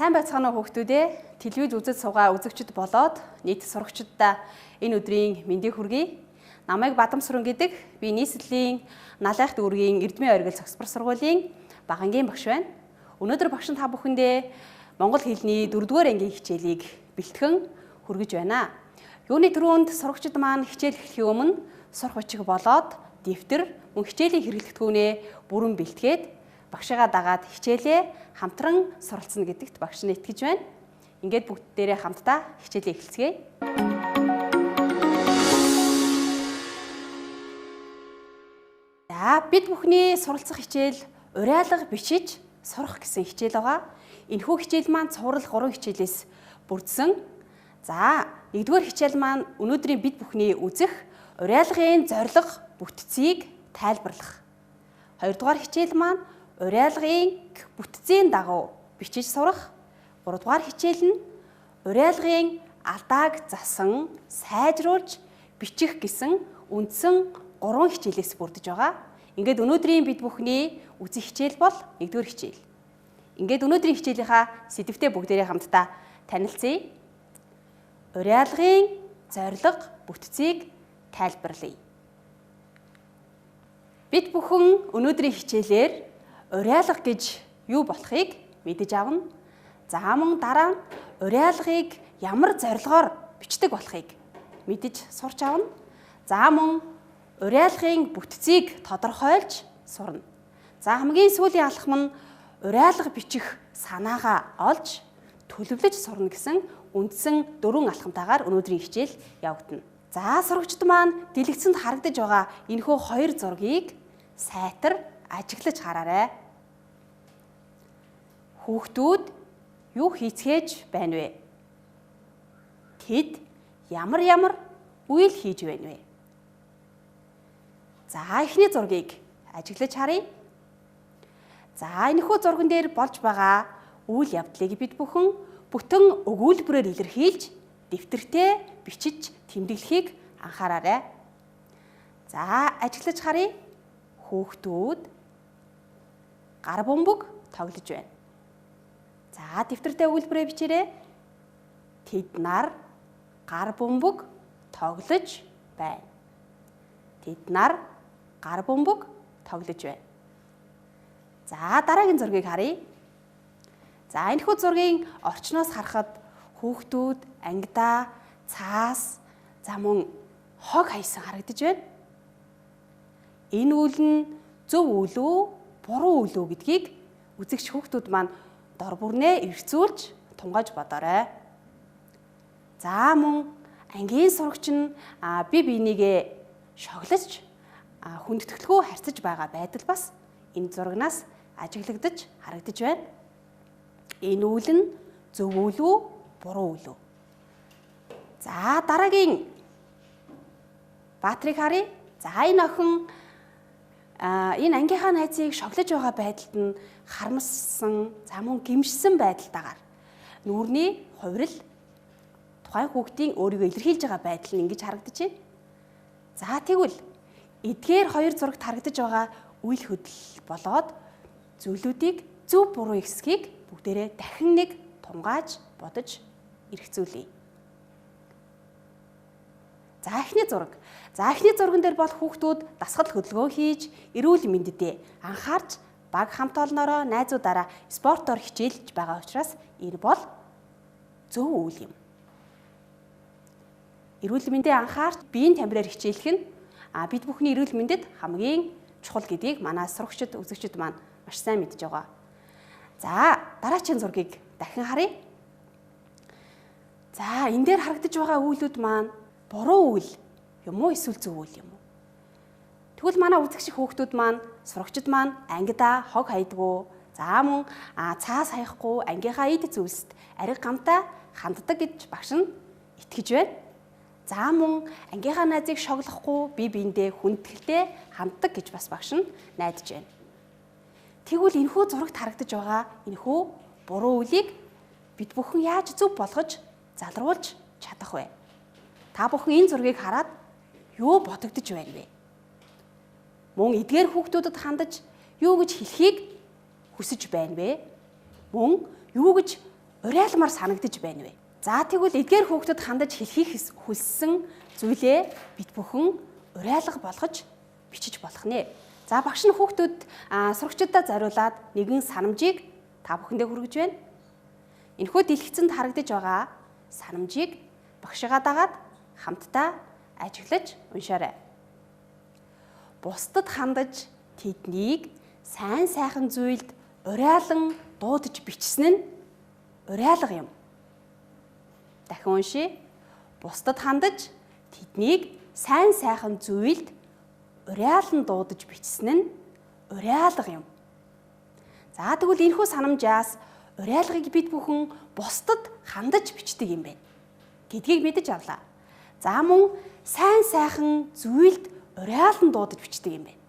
Сайн байцгаана уу хүүхдүүдээ. Телевиз үзэж суугаа үзэгчд болоод нийт сурагчдаа энэ өдрийн мэндийг хүргэе. Намайг Бадамсран гэдэг. Би нийслэлийн Налайх дүүргийн Эрдмийн оргил цогцбор сургуулийн багангийн багш байна. Өнөөдөр багш нь та бүхэндээ монгол хэлний 4-р ангийн хичээлийг бэлтгэн хүргэж байна. Юуны түрүүнд сурагчид маань хичээл эхлэхийн өмнө сурах бичиг болоод дэвтэр мөн хичээлийн хэрэглэгдэхүүнээ бүрэн бэлтгээд багшигаа дагаад хичээлээ хамтран суралцна гэдэгт багш нь итгэж байна. Ингээд бүгдээрээ хамтдаа хичээлээ эхэлцгээе. За бид бүхний суралцах хичээл уриалга бичиж сурах гэсэн хичээл байгаа. Энэхүү хичээл маань цуврал 3 хичээлээс бүрдсэн. За нэгдүгээр хичээл маань өнөөдрийн бид бүхний үзэх уриалгын зорилго бүтцийг тайлбарлах. Хоёрдугаар хичээл маань уриалгын бүтцийн дагуу бичиж сурах. Гуравдугаар хичээл нь уриалгын алдааг засан, сайжруулж бичих гэсэн үндсэн 3 хичээлээс бүрдэж байгаа. Ингээд өнөөдрийн бид бүхний үзэх хичээл бол нэгдүгээр хичээл. Ингээд өнөөдрийн хичээлийнхаа сэдэвтэй бүгдээрээ хамтдаа танилцъя. Уриалгын зорилго бүтцийг тайлбарлая. Бид бүхэн өнөөдрийн хичээлээр уриалга гэж юу болохыг мэдэж авна. За мөн дараа нь уриалгыг ямар зорилгоор бичдэг болохыг мэдэж сурч авна. За мөн уриалгын бүтцийг тодорхойлж сурна. За хамгийн сүүлийн алхам нь уриалга бичих санаагаа олж төлөвлөж сурна гэсэн үндсэн 4 алхамтайгаар өнөөдрийн хичээл явагдана. За сурагчид маань дэлгэцэнд харагдаж байгаа энэхүү 2 зургийг сайтар ажиглаж хараарай. Хүүхдүүд юу хийцгээж байна вэ? Тэд ямар ямар үйл хийж байна вэ? За эхний зургийг ажиглаж харъя. За энэхүү зурган дээр болж байгаа үйл явдлыг бид бүхэн бүтэн өгүүлбэрээр илэрхийлж дэвтэртээ бичиж тэмдэглэхийг анхаараарай. За ажиглаж харъя. Хүүхдүүд гар бөмбөг тоглож байна. За дэвтэртээ өгүүлбэрээ бичээрэй. Тэд нар гар бөмбөг тоглож байна. Тэд нар гар бөмбөг тоглож байна. За дараагийн зургийг харъя. За энэхүү зургийн орчноос харахад хүүхдүүд ангидаа цаас за мөн хог хайсан харагдаж байна. Энэ үйл нь зөв үйл үү, буруу үйл үү гэдгийг үзэгч хүүхдүүд маань дор бүрнээ эргцүүлж тунгааж бодоорой. За мөн ангийн сурагч нь бие биенийгээ шоглож хүндэтгэлгүй харьцаж байгаа байдал бас энэ зурагнаас ажиглагдаж харагдаж байна. Энэ үйл нь зөв үйл үү, буруу үйл үү? За дараагийн баатрыг харъя. За энэ охин энэ ангийнхаа найзыг шоглож байгаа байдалд нь харамссан, за мөн гэмшсэн байдалтайгаар нүүрний хувирал тухайн хүүхдийн өөрийгөө илэрхийлж байгаа байдал нь ингэж харагдаж байна. За тэгвэл эдгээр хоёр зурагт харагдаж байгаа үйл хөдлөл болоод зүйлүүдийг зөв буруу эсхийг бүгдээрээ дахин нэг тунгааж бодож эргцүүлье. За эхний зураг. За эхний зурган дээр бол хүүхдүүд дасгал хөдөлгөөн хийж, эрүүл мэндэдээ анхаарч баг хамт олноороо найзуудаараа спортоор хичээлж байгаа учраас энэ бол зөв үйл юм. Эрүүл мэндээ анхаарч биеийн тамираар хичээлэх нь бид бүхний эрүүл мэндэд хамгийн чухал гэдгийг манай сурагчид, үзэгчид маань маш сайн мэдж байгаа. За дараагийн зургийг дахин харъя. За энэ дээр харагдаж байгаа үйлүүд маань буруу үйл юм уу эсвэл зөв үйл юм уу? Тэгвэл манай үзэгч хүүхдүүд маань, сурагчид маань ангидаа хог хайдгүү, за мөн цаас хаяхгүй, ангийнхаа эд зүйлсд ариг гамтай ханддаг гэж багш нь итгэж байна. За мөн ангийнхаа найзыг шоглохгүй, бие биендээ хүндэтгэлтэй ханддаг гэж бас багш нь найдаж байна. Тэгвэл энэхүү зурагт харагдаж байгаа энэхүү буруу үйлийг бид бүхэн яаж зөв болгож залруулж чадах вэ? Та бүхэн энэ зургийг хараад юу бодогдож байна вэ? Мөн эдгээр хүүхдүүдэд хандаж юу гэж хэлхийг хүсэж байна вэ? Мөн юу гэж уриалмаар санагдаж байна вэ? За тэгвэл эдгээр хүүхдэд хандаж хэлхийг хүссэн зүйлээ бид бүхэн уриалга болгож бичиж болох нэ. За багш нь хүүхдүүд сурагчдад зориулаад нэгэн санамжийг та бүхэндээ хүргэж байна. Энэхүү дэлгэцэнд харагдаж байгаа санамжийг багшигаа дагаад хамтдаа ажиглаж уншаарай. Бусдад хандаж тэднийг сайн сайхан зүйлд уриалан дуудаж бичсэн нь уриалга юм. Дахин уншъя. Бусдад хандаж тэднийг сайн сайхан зүйлд уриалан дуудаж бичсэн нь уриалга юм. За тэгвэл энэхүү санамжаас уриалгыг бид бүхэн бусдад хандаж бичдэг юм байна гэдгийг мэдэж авлаа. За мөн сайн сайхан зүйлд уриалан дуудаж бичдэг юм байна.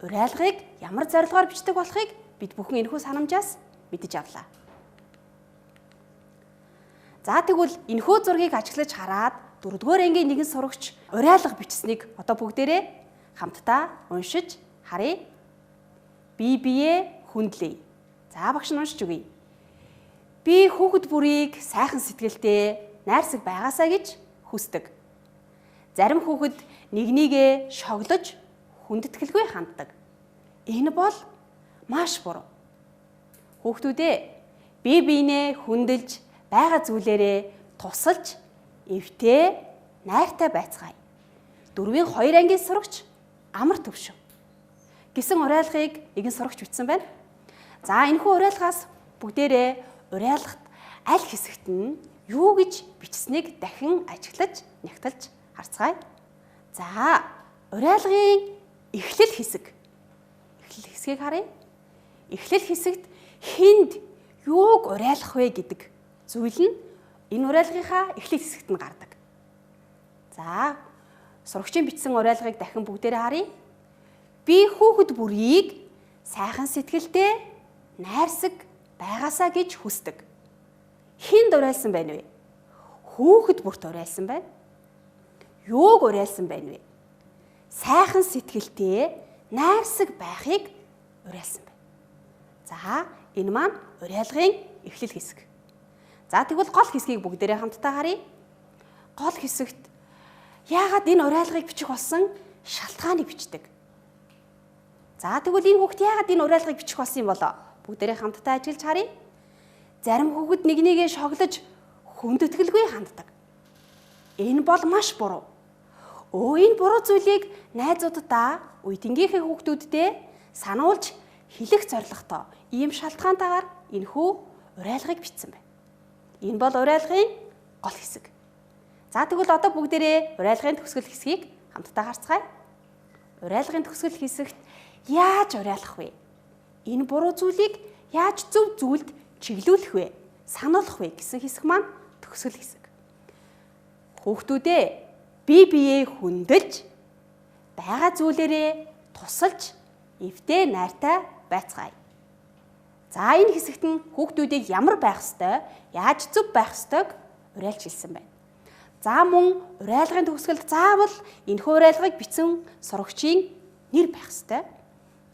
Уриалгыг ямар зорилгоор бичдэг болохыг бид бүхэн энэхүү санамжаас мэдэж авлаа. За тэгвэл энэхүү зургийг ажиглаж хараад 4-р ангийн нэгэн сурагч уриалга бичсэнийг одоо бүгдээрээ хамтдаа уншиж харъя. Би биеэ хүндлэе. За багш нь уншиж өгье. Би хүүхэд бүрийг сайхан сэтгэлтэй найрсаг байгаасаа гэж хүсдэг. Зарим хүүхэд нэгнийгээ шоглож хүндэтгэлгүй ханддаг. Энэ бол маш буруу. Хүүхдүүдээ бие биенээ хүндэлж байгаа зүйлээрээ тусалж эвтэй найртай байцгаая. 4-ийн 2 ангийн сурагч амар төвшин гэсэн уриалгыг нэгэн сурагч бичсэн байна. За энэхүү уриалгаас бүгдээрээ уриалгат аль хэсэгт нь юу гэж бичсэнийг дахин ажиглаж нягталж харцгаая. За уриалгын эхлэл хэсэг. Эхлэл хэсгийг харъя. Эхлэл хэсэгт хүнд юуг уриалгах вэ гэдэг зүйл нь энэ уриалгынхаа эхлэл хэсэгт нь гардаг. За сурагчийн бичсэн уриалгыг дахин бүгдээрээ харъя. Би хүүхэд бүрийг сайхан сэтгэлтэй найрсаг байгаасаа гэж хүсдэг. Хүнд уриалсан байна вэ? Хүүхэд бүрт уриалсан байна. Юуг уриалсан байна вэ? Сайхан сэтгэлтэй найрсаг байхыг уриалсан байна. За энэ маань уриалгын эхлэл хэсэг. За тэгвэл гол хэсгийг бүгдээрээ хамтдаа харъя. Гол хэсэгт яагаад энэ уриалгыг бичих болсон шалтгааныг бичдэг. За тэгвэл энэ хүүхэд яагаад энэ уриалгыг бичих болсон юм болоо? Бүгдээрээ хамтдаа ажиллаж харъя. Зарим хүүхэд нэгнийгээ шоглож хүндэтгэлгүй ханддаг. Энэ бол маш буруу. Энэ буруу зүйлийг найзууддаа, үеийнхээ хүүхдүүддээ сануулж хэлэх зорилготой ийм шалтгаантайгаар энэхүү уриалгыг бичсэн байна. Энэ бол уриалгын гол хэсэг. За тэгвэл одоо бүгдээрээ уриалгын төгсгөл хэсгийг хамтдаа харцгаая. Уриалгын төгсгөл хэсэгт яаж уриалгах вэ? Энэ буруу зүйлийг яаж зөв зүйлд чиглүүлэх вэ? Сануулах вэ гэсэн хэсэг маань төгсгөл хэсэг. Хүүхдүүдээ бие биеэ хүндэлж байгаа зүйлээрээ тусалж эвтэй найртай байцгаая. За энэ хэсэгт нь хүүхдүүдийг ямар байх ёстой, яаж зөв байх ёстойг уриалж хэлсэн байна. За мөн уриалгын төгсгөлд заавал энэхүү уриалгыг бичсэн сурагчийн нэр байх ёстой.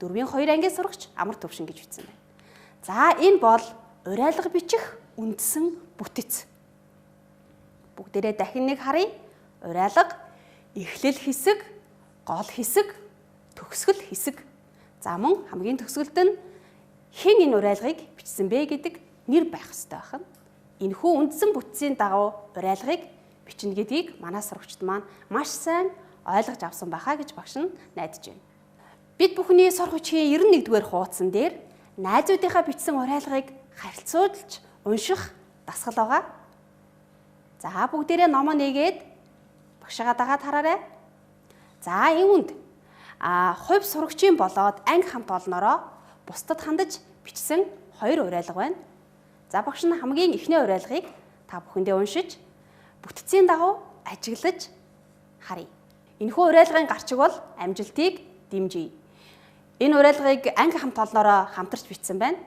4-ийн 2 ангийн сурагч амар төвшин гэж бичсэн байна. За энэ бол уриалга бичих үндсэн бүтэц. Бүгдээрээ дахин нэг харъя. Уриалга эхлэл хэсэг, гол хэсэг, төгсгөл хэсэг. За мөн хамгийн төгсгөлд нь хэн энэ уриалгыг бичсэн бэ гэдэг нэр байх ёстой байна. Энэхүү үндсэн бүтцийн дагуу уриалгыг бичнэ гэдгийг манай сурагчид маань маш сайн ойлгож авсан байхаа гэж багш нь найдаж байна. Бид бүхний сурах хүчийн 91-р хуудсан дээр найзуудынхаа бичсэн уриалгыг харьцуулж унших дасгал байгаа. За бүгдээрээ номоо нээгээд багшигаа дагаад хараарай. За үүнд хувь сурагчийн болоод анги хамт олноороо бусдад хандаж бичсэн 2 уриалга байна. За багш нь хамгийн эхний уриалгыг та бүхэндээ уншиж бүтцийн дагуу ажиглаж харъя. Энэхүү уриалгын гарчиг бол амжилтыг дэмжийе. Энэ уриалгыг анги хамт олноороо хамтарч бичсэн байна.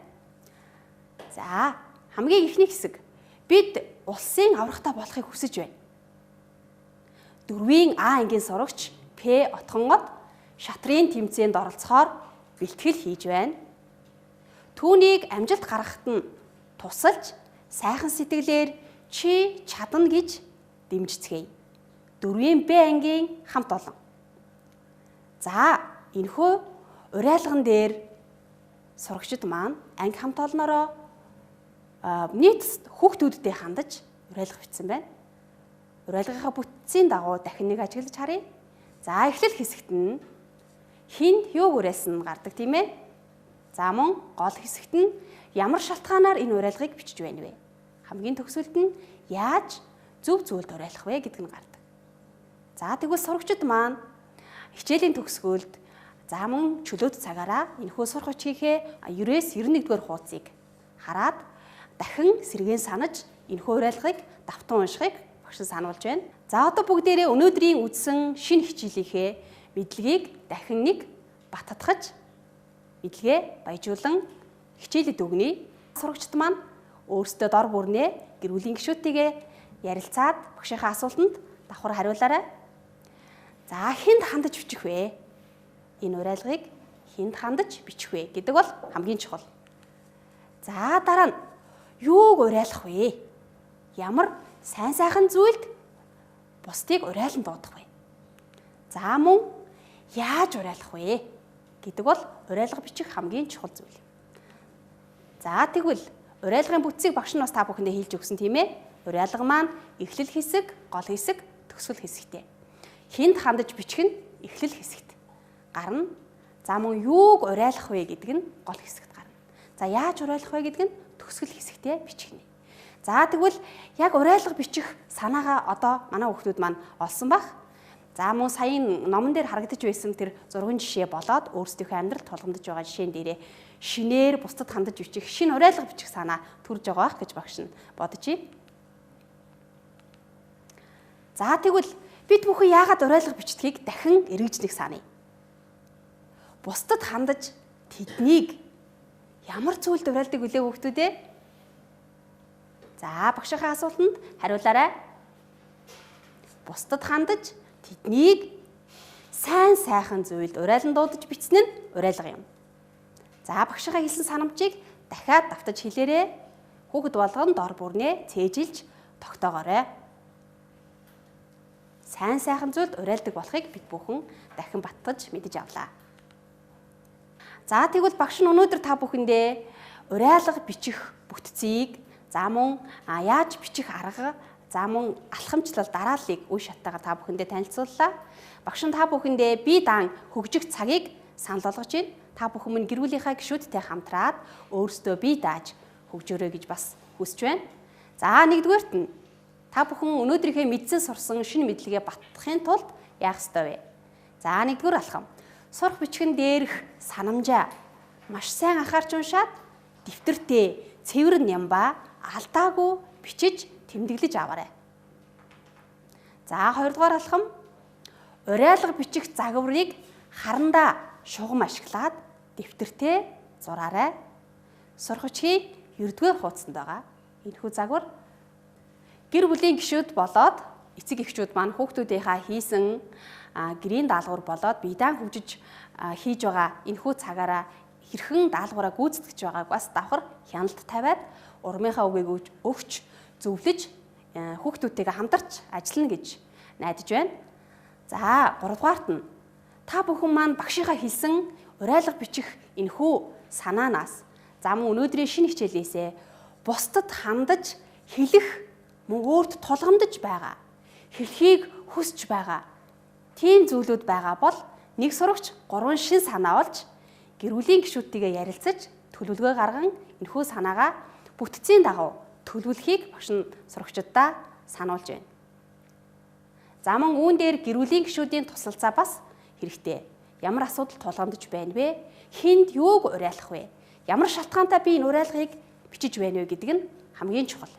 За хамгийн эхний хэсэг. Бид улсын аврагтай болохыг хүсэж байна. 4-ийн А ангийн сурагч П Отгонгод шатрын тэмцээнд оролцохоор бэлтгэл хийж байна. Түүнийг амжилт гаргахад нь тусалж сайхан сэтгэлээр чи чадна гэж дэмжицгээе. 4-ийн Б ангийн хамт олон. За, энэхүү уриалган дээр сурагчид маань анги хамт олноороо нийт хүүхдүүддээ хандаж уриалга бичсэн байна. Уриалгынхаа бүтцийн дагуу дахин нэг ажиглаж харъя. За, эхлэл хэсэгт нь хинд юуг уриалсан гардаг тийм ээ. За, мөн гол хэсэгт нь ямар шалтгаанаар энэ уриалгыг бичиж байна вэ? Хамгийн төгсөлд нь яаж зөв зүйлд уриалах вэ гэдэг нь гардаг. За, тэгвэл сурагчид маань хичээлийн төгсгөлд за мөн чөлөөт цагаараа энэхүү сурах бичгийнхээ 90-91 дугаар хуудсыг хараад дахин сэргээн санаж энэхүү уриалгыг давтан уншихыг багш нь сануулж байна. За, одоо бүгдээрээ өнөөдрийн үзсэн шинэ хичээлийнхээ мэдлэгийг дахин нэг баттгаж мэдлэгээ баяжуулан хичээлэд өгнө. Сурагчид маань өөрсдөө дор бүрнээ гэр бүлийн гишүүдтэйгээ ярилцаад багшийнхаа асуултанд давхар хариулаарай. За, хүнд хандаж бичих вэ? Энэ уриалгыг хүнд хандаж бичих вэ гэдэг бол хамгийн чухал. За, дараа нь юуг уриалах вэ? Ямар сайн сайхан зүйлд бусдыг уриалан дуудах вэ? За, мөн яаж уриалах вэ гэдэг бол уриалга бичих хамгийн чухал зүйл. За, тэгвэл уриалгын бүтцийг багш нь бас та бүхэндээ хэлж өгсөн тийм ээ. Уриалга маань эхлэл хэсэг, гол хэсэг, төгсгөл хэсэгтэй. Хүнд хандаж бичих нь эхлэл хэсэгт гарна. За, мөн юуг уриалах вэ гэдэг нь гол хэсэгт гарна. За, яаж уриалах вэ гэдэг нь төгсгөл хэсэгтээ бичих нэ. За, тэгвэл яг уриалга бичих санаагаа одоо манай хүүхдүүд маань олсон байх. За, мөн саяын номон дээр харагдаж байсан тэр зургийн жишээ болоод өөрсдийнхөө амьдрал тулгамдж байгаа жишээн дээрээ шинээр бусдад хандаж бичих, шинэ уриалга бичих санаа төрж байгаа байх гэж багш нь бодож байна. За, тэгвэл бид бүхэн яагаад уриалга бичдгийг дахин эргэж нэг саная. Бусдад хандаж тэднийг ямар зүйлд уриалдаг вүлээ хүүхдүүд ээ? За, багшийнхаа асуултанд хариулаарай. Бусдад хандаж тэднийг сайн сайхан зүйлд уриалан дуудаж бичсэн нь уриалга юм. За, багшийнхаа хэлсэн санамжийг дахиад давтаж хэлээрэй. Хүүхэд болгон дор бүрнээ цээжилж тогтоогоорой. Сайн сайхан зүйлд уриалдаг болохыг бид бүхэн дахин баттгаж мэдэж авлаа. За, тэгвэл багш нь өнөөдөр та бүхэндээ уриалга бичих бүтцийг, за мөн яаж бичих арга, за мөн алхамчлал дарааллыг үе шаттайгаар та бүхэндээ танилцууллаа. Багш нь та бүхэндээ бие даан хөгжих цагийг санал болгож байна. Та бүхэн минь гэр бүлийнхаа гишүүдтэй хамтраад өөрсдөө бие дааж хөгжөөрэй гэж бас хүсэж байна. За, нэгдүгээрт нь та бүхэн өнөөдрийнхээ мэдсэн сурсан шинэ мэдлэгээ баттгахын тулд яах ёстой вэ? За, нэгдүгээр алхам. Сурах бичгэн дээрх санамжаа маш сайн анхаарч уншаад дэвтэртээ цэвэр нямбаа алдаагүй бичиж тэмдэглэж аваарай. За, хоёрдугаар алхам. Уриалга бичих загварыг харандаа шугам ашиглаад дэвтэртээ зураарай. Сурах бичгийн 9-р хуудсанд байгаа энэхүү загвар гэр бүлийн гишүүд болоод эцэг эхчүүд маань хүүхдүүдийнхаа хийсэн гэрийн даалгавар болоод бие даан хөгжиж хийж байгаа энэхүү цагаараа хэрхэн даалгавраа гүйцэтгэж байгааг бас давхар хяналт тавиад урмынхаа үгийг өгч зөвлөж хүүхдүүдтэйгээ хамтарч ажиллана гэж найдаж байна. За, гуравдугаарт нь та бүхэн маань багшийнхаа хэлсэн уриалга бичих энэхүү санаанаас за мөн өнөөдрийн шинэ хичээлээсээ бусдад хандаж хэлэх мөн өөрт тулгамдж байгаа, хэлхийг хүсч байгаа тийм зүйлүүд байгаа бол нэг сурагч 3 шин санаа олж гэр бүлийн гишүүдтэйгээ ярилцаж төлөвлөгөө гарган энэхүү санаагаа бүтцийн дагуу төлөвлөхийг багш нь сурагчдаа сануулж байна. За, мөн үүн дээр гэр бүлийн гишүүдийн тусалцаа бас хэрэгтэй. Ямар асуудал тулгамдж байна вэ? Хүнд юуг уриалах вэ? Ямар шалтгаантай би энэ уриалгыг бичиж байна вэ гэдэг нь хамгийн чухал.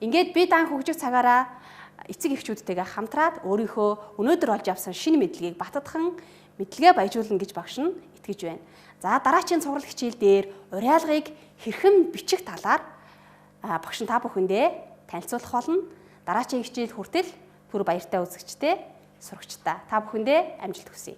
Ингээд би даан хөгжих цагаараа эцэг эхчүүдтэйгээ хамтраад өөрийнхөө өнөөдөр олж авсан шинэ мэдлэгийг баттган мэдлэгээ баяжуулна гэж багш нь итгэж байна. За, дараачийн цуврал хичээл дээр уриалгыг хэрхэн бичих талаар багш нь та бүхэндээ танилцуулах болно. Дараачийн хичээл хүртэл түр баяртай үзэгчтэй сурагчдаа та бүхэндээ амжилт хүсье.